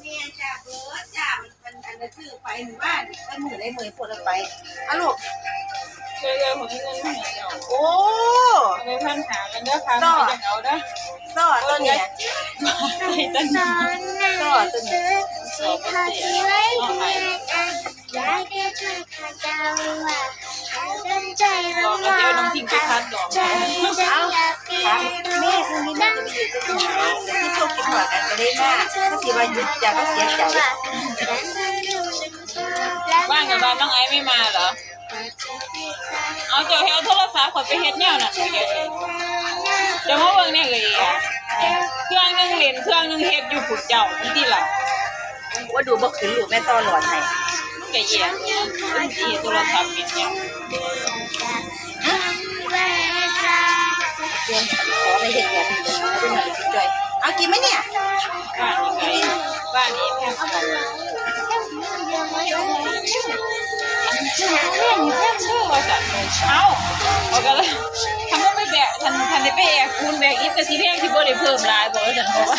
ແມ່ນຈ້າ ເບີດຈ້າ ມັນ ມັນ ອັນນັ້ນຊື້ໄປມື້ວານ ໄປມື້ໃດມື້ພຸ້ນລະໄປ ອາລູກ ເອີ ເອີ ເອົາເງິນມາໃຫ້ເຈົ້າ ໂອ້ ເອົາໄປພັນຫ້າກັນເດີ ຄ່າ ຊໍ້ ເອົາເດີ ຊໍ້ຕົວນີ້ ຊໍ້ຕົວນີ້ ຊໍ້ຕົວນີ້ ເອົາ ຖາມ ຖາມແມ່ ພວກນີ້ແມ່ຈະໄປເຮັດຈັງໃດ ຄືຊ່ວງກິນຮອດກັນກໍໄດ້ມາ ກໍຊິວ່າຢຸດ ຢ່າກໍເສຍໃຈ ວ່າງກັນ ວ່ານ້ອງໄອໄມ່ມາເຫຼືອ? ເອົາ ເຈົ້າເຮັດ ເອົາໂທລະສັບຂ້ອຍໄປເຮັດແນວນັ້ນ ດຽວນີ້ ເຈົ້າມາເບິ່ງແດ່ເອີຍ ເຄື່ອງໜຶ່ງຫຼິ້ນ ເຄື່ອງໜຶ່ງເຮັດຢູ່ພຸ້ນ ເຈົ້າ ນີ້ຕິລະ ວ່າດູບໍ່ຂຶ້ນລູກ ແມ່ຕໍ່ຫຼອດໃຫ້ ມັນກະແຍ່ ມັນຊິເຮັດໂທລະສັບເປັນຫຍັງ ເອີ ຂໍໄດ້ເຮັດແບບນີ້ເດີ ເອົາຈັກໜ່ອຍຊິຈ່ອຍ ເອົາກິນໄໝເນຍ ວ່ານີ້ ວ່ານີ້ ເອົາ ເອົາ ຂ້ອຍກໍເລີຍ ຄັນບໍ່ໄປແບກ ຄັນ ຄັນໄດ້ໄປແບກປູນແບກອິດກໍຊິແພງ ຊິບໍ່ໄດ້ເພີ່ມຫຼາຍບໍ ວ່າຊັ້ນ ເພາະວ່າ